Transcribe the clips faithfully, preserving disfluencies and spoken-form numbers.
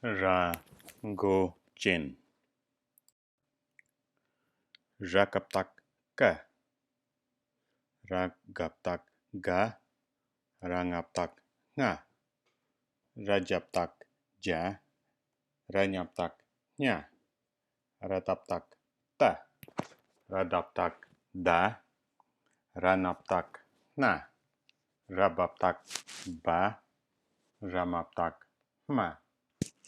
ར་མགོ་ཅན། ར་ཀ་བཏགས་རྐ། ར་ག་བཏགས་རྒ། ར་ང་བཏགས་རྔ། ར་ཇ་བཏགས་རྒྱ། ར་ཉ་བཏགས་རྙ། ར་ད་བཏགས་རྟ། ར་ད་བཏགས་རྡ། ར་ན་བཏགས་རྣ། ར་བ་བཏགས་རྦ། ར་མ་བཏགས་རྨ།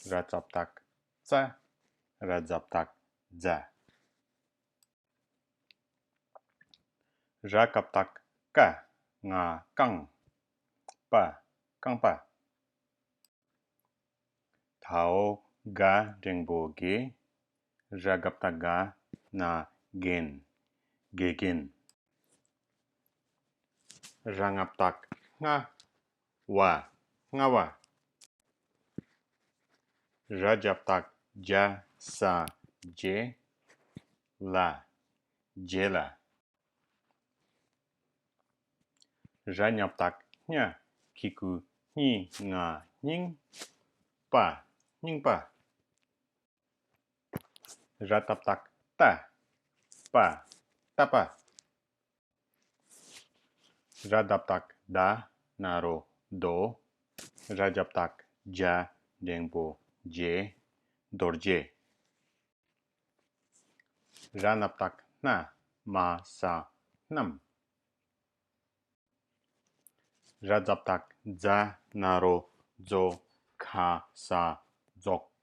ར་ཙ་བཏགས་རྩ། ར་ཛ་བཏགས་རྫ། ར་ཀ་བཏགས་རྐ། ང་རྐང་པ། རྐང་པ། ད་འོག་ག་འགྲེང་བུ་དགེ། ར་ག་བཏགས་རྒ། ན་རྒན། དགེ་རྒན། ར་ང་བཏགས་རྔ། བ། རྔ་བ། ར་ཇ་བཏགས་རྒྱ། ས་རྗེ། ལ། རྗེ་ལ། ར་ཉ་བཏགས་རྙ། གི་གུ་གཉིས་ང་སྙིང་། པ། རྙིང་པ། ར་ཏ་བཏགས་རྟ། པ། རྟ་པ། ར་ད་བཏགས་རྡ། ན་རོ་རྡོ། ར་ཇ་བཏགས་རྒྱ། འགྲེང་བུ་རྒྱས། རྡོ་རྗེ། ར་ན་བཏགས་རྣ། མ་ས་རྣམས། ར་ཛ་བཏགས་རྫ། ན་རོ་རྫོ། ག་ས་རྫོགས།